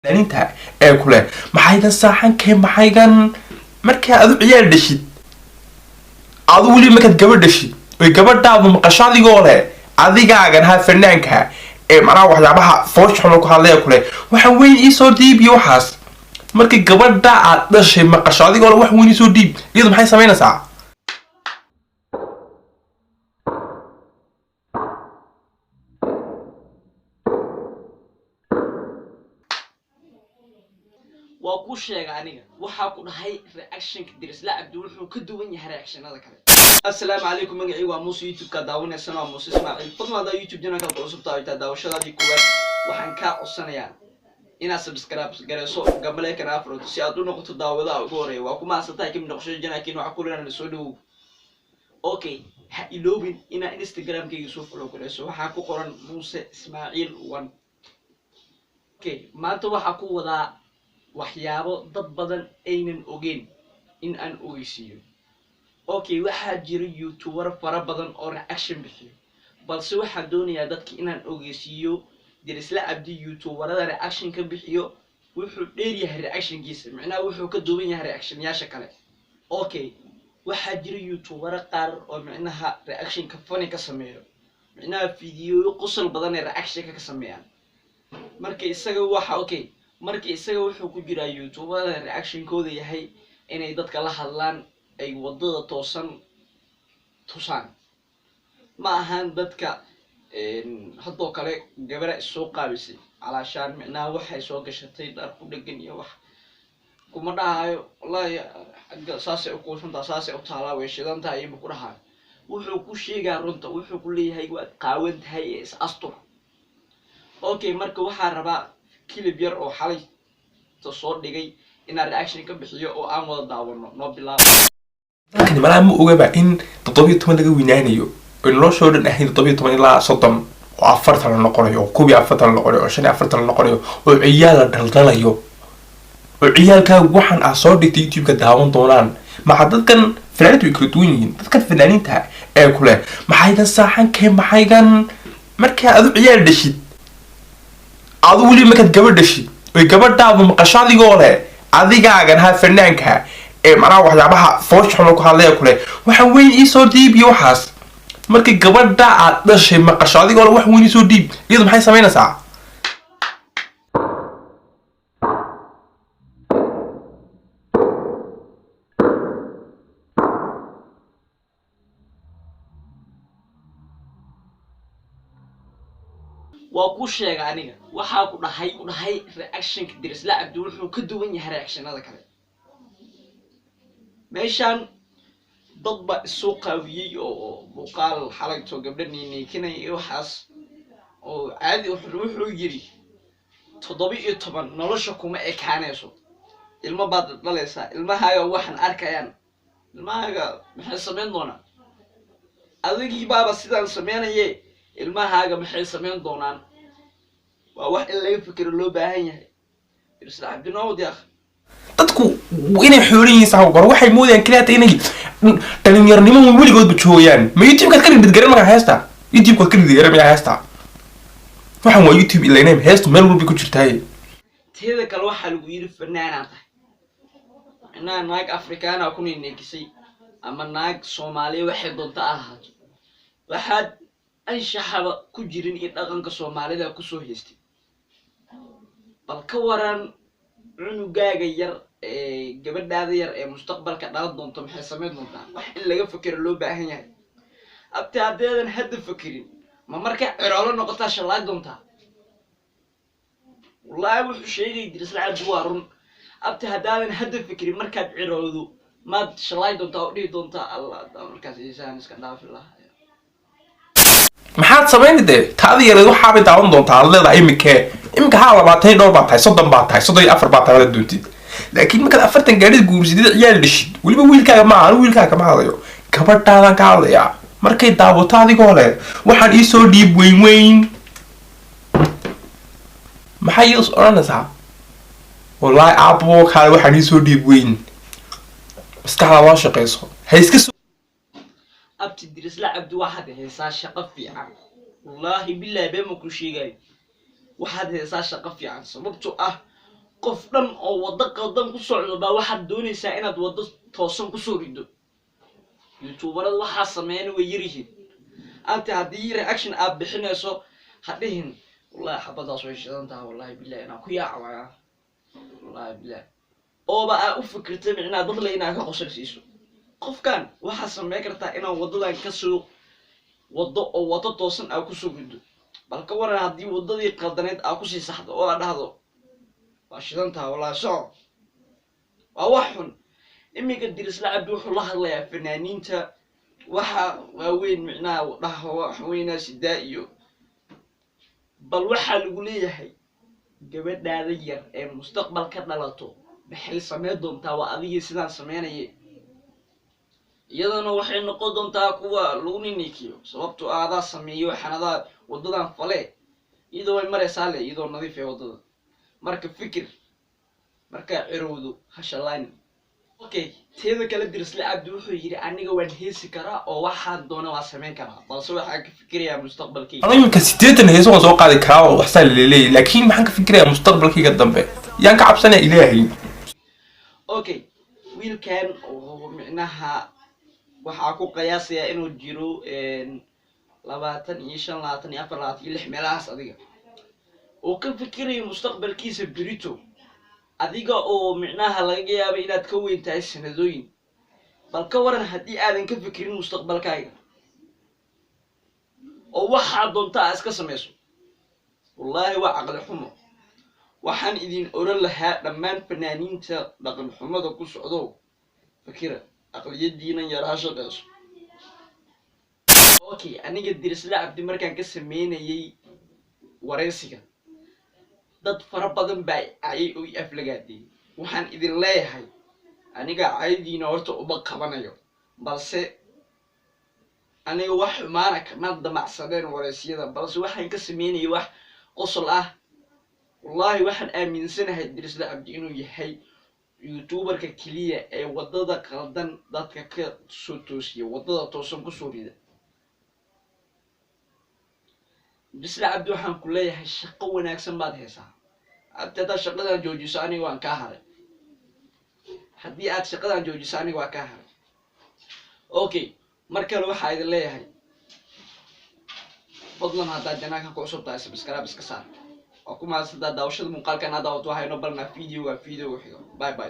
Fanaaniinta ee kule maxaygan saaxankee, maxaygan markaa adu ciyaal dhashid, adu weli markaad gabadh dhashid oy gabadhaadu maqasho adigoo leh adigaagan ha fanaanka ee macnaha waxyaabaha foosha xun ku hadlaya kule waxaan weyn iisoo dhiib iyo waxaas, markii gabadha aad dhashay maqasho adigoo leh wax weyn iisoo dhiib, iyadu maxay samaynaysaa? Waa kuu sheega aniga, waxaa ku dhahay reactionka Dirisla Cabdi wuxuu ka duwan yahay reactionada kale. Assalaamu calaykum, magacii waa Muuse, YouTube-ka daawanaysan waa Muuse Ismaaciil. Fadlan haddaa YouTube channelka ku cusub tahay, taa daawashadaadii koowaad, waxaan kaa codsanayaa inaad subscribe garayso, gambaleekana afroto si aad u noqoto daawadaha ugu horeeya. Waa ku mahadsantahay kamid noqoshada channelkiina, waxaa ku leeyahay soo dhawow. Okay, ha iloobin inaad Instagramkayga soo follow garayso, waxaa ku qoran Muuse Ismaaciil 1. Okay, maanta waxaa ku wadaa waxyaabo dad badan aynan ogeyn in aan ogeysiiyo. Okay, waxaa jira youtuber fara badan oo reaction bixiyo, balse waxaan doonayaa dadka inaan ogeysiiyo Dirisla Cabdi youtuberada reaction ka bixiyo wuxuu dheer yahay reactionkiisa, micnaha wuxuu ka duwan yahay reactionyaasha kale. Okay, waxaa jira youtubero qaar oo micnaha reactionka funny ka sameeyo, micnaha fiidiyoyo qosol badan ay reactionka ka sameeyaan. Marka isaga waxa, okay, marka isaga wuxuu ku jiraa youtuberada reactionkooda yahay inay dadka la hadlaan, ay wadada toosan tusaan. Ma ahan dadka haddoo kale gabara issoo qaabisay calaashaan, micnaha waxay soo gashatay dhar ku dhegan iyo wax kuma dhahayo, wallahi xagga saasay u kuusantaa, saasay u taalaa, way shidan tahay ima ku dhahayo. Wuxuu ku sheegaa runta, wuxuu ku leeyahay waad qaawan tahay ee is astur. Okay, marka waxaa rabaa clip yar oo xalay ta soo dhigay inaan reaction ka bixiyo oo aan wada daawano. Noo bilaabo. Dalkani malaha ma ogaba in 17 laga weynaanayo oy noloshoo dhan ahayn 17 ilaa 30, oo 40 la noqonayo, oo 41 la noqonayo, oo 45 la noqonayo, oo ciyaal la dhaldhalayo, oo ciyaalkaagu waxaan ah soo dhigtay YouTube-ka daawan doonaan. Maca dadkan fanaaniintu way kala duwan yihiin. Dadkan fanaaniinta ee kule maxaygan saaxankee, maxaygan markaa adu ciyaal dhashid, adu weli markaad gabadh dhashid oy gabadhaadu maqasho adigoo leh adigaagan ha fanaanka ee macnaha waxyaabaha foosha xun ku hadlaya kule waxaan weyn iisoo dhiib iyo waxaas, markii gabadha aad dhashay maqasho adigoo leh wax weyn iisoo dhiib, iyadu maxay samaynaysaa? Waa kuu sheega aniga, waxaa ku dhahay reactionka Dirisla Cabdi wuxuu ka duwan yahay reactionada kale. Meeshaan dad baa isoo qaawiyey oo muuqaal xalayto gabdha niiniikinaya iyo waxaas oo caadi. Wuxuu yidhi 17 nolosha kuma ekaanayso, ilmo baad dhalaysaa, ilmahaaga waxaan arkayaan, ilmahaaga maxay samayn doonaan? Adigii baaba sidaan sameynaye, ilmahaaga maxay samayn doonaan? Waa wax in laga fikiro loo baahan yahay. Dirisla Cabdi noo wadi akh. Dadku inay xoolan yihiin sax kor waxay moodayaan kaliya inay dhalinyaronimo weligoodba joogayaan. Ma YouTube-kaad ka dhidgaran markaa heesta? YouTube-kaad ka dhidgaran mayaa heesta? Waxaan waa YouTube ilaynay, heestu meel walbay ku jirtaay. Teeda kale waxaa lagu yidhi fanaanaa tahay, micnaha naag Afrikaana ku nineekisay ama naag Soomaaliya waxay doonta ahaato, waxaad anshaxaba ku jirin iyo dhaqanka Soomaalida kusoo haystay. Bal ka waran cunugaaga yar ee gabadhaada yar ee mustaqbalka dhalan doonto, maxay samayn doontaa? Wax in laga fakero loo baahan yahay. Abti, haddeedan hadda fakerin, ma markay ciroolo noqotaa shallaag doontaa? Wallaahi wuxuu sheegay Dirisla Cabdi waa run. Abti, haddaadan hadda fikirin, markaad cirowdo maad shallaay doontaa oo dhihi doontaa Allah haddaan markaas isaan iska dhaafi lahaa. Maxaad samayni dee? Taadi yareed waxaabay daawan doontaa aad leedahay iminkee iminka haa 20 iyo dhowr baa tahay, 30 baa tahay, 34 baa tahay wada doontid, laakiin markaad 40 gaadhid, guursidid, ciyaal dhashid, weliba wiilkaaga maaha, anigu wiilkaaga kama hadlayo, gabadhaadaan ka hadlayaa, markay daawato adigoo leh waxaan iisoo dhiib weyn weyn, maxay iyadu is odhanaysaa? Wallaahi aabbo kaale waxaan iisoo dhiib weyn. Maskaxda loo shaqeyso ha iska soo. Abti Dirisla Cabdi, waxaad haysaa shaqo fiican, wallaahi bilaahi been ma ku sheegayo, waxaad haysaa shaqo fiican, sababtoo ah Qof dhan oo waddo qaldan ku socdo baa waxaad doonaysaa inaad waddo toosan kusoo rido. Youtuberada waxaa sameeyana way yaryihiin. Anta haddii reaction aad bixinayso, ha dhihin "Wallahi xabadaas way shidan tahay, wallahi billahi inaan ku yaaca waaya, wallahi billahi," ooba aa u fikirtay micnaha dad le inaad ka qosol siiso qofkan. Waxaad sameyn kartaa inaad waddadan kasoo waddo oo waddo toosan aa kusoo rido. Bal ka waran haddii waddadii qaldaneed aa kusii saxdo oo aad dhahdo "Waa shidan tahay, wallahi soco"? Waa wax xun. Iminka Dirisla Cabdi wuxuu la hadlayaa fanaaniinta waxa waaweyn, micnaha dhaha waxweynaa sidaa iyo bal waxaa lagu leeyahay gabadhaada yar ee mustaqbal ka dhalato maxay sameyn doontaa? Waa adigii sidaan sameynayay, iyadana waxay noqon doontaa kuwa lagu ninikiyo, sababto aadaa sameeyo xanadaa waddadan fale, iyadoo way maraysaa le iyadoo nadiif ee waddada. Marka fikir, markaa cirowdo hashalayni. Okay, teeda kale Dirisle Cabdi wuxuu yidhi aniga waan heesi karaa oo waxaan doona waa samayn karaa, balse waxaan ka fikirayaa mustaqbalkayga. Aniga iminka 80 heeso waan soo qaadi karaa oo waxsaa laleeyahay, laakiin maxaan ka fikirayaa mustaqbalkayga dambe? Yaan ka cabsanaya? Ilaahay. Okay, wiilkan oo micnaha waxaa ku qiyaasayaa inuu jiro 25, 24, 26 meelahaas, adiga oo ka fikirayo mustaqbalkiisa berito, adiga oo micnaha laga yaabay inaad ka weyn tahay sanadooyin, bal ka waran haddii aadan ka fikirin mustaqbalkaaga oo waxaad doonta aa iska samayso? Wallaahi waa caqli xumo. Waxaan idin oran lahaa dhammaan fanaaniinta dhaqan xumada ku socdo, fakira, aqliyadiinan yaraa shaqeyso. Okay, aniga Dirisla Cabdi markaan ka sameynayay wareysiga, dad fara badan baa ayay i aflagaadiyey. Waxaan idin leeyahay, aniga caydiina horta uma qabanayo, balse aniga wax xumaana kama damacsadeen wareysiyada, balse waxaan ka sameynayay wax qosol ah. Wallaahi waxaan aaminsanahay Dirisla Cabdi inuu yahay youtuberka keliya ee waddada qaldan dadka ka soo toosiya, waddada toosan kusoo rida. Dirisla Cabdi, waxaan ku leeyahay shaqo wanaagsan baad haysaa. Abti, haddaad shaqadan joojiso aniga waan kaa haray. Haddii aad shaqadan joojiso aniga waan kaa haray. Okay, mar kale waxaa idin leeyahay, fadlan haddaad channelkan ku cusub tahay, subscribe iska saar. Waa ku mahadsantaa daawashada muuqaalkan. Hadda wato waxayno balnaa videoga xigo. Bye bye.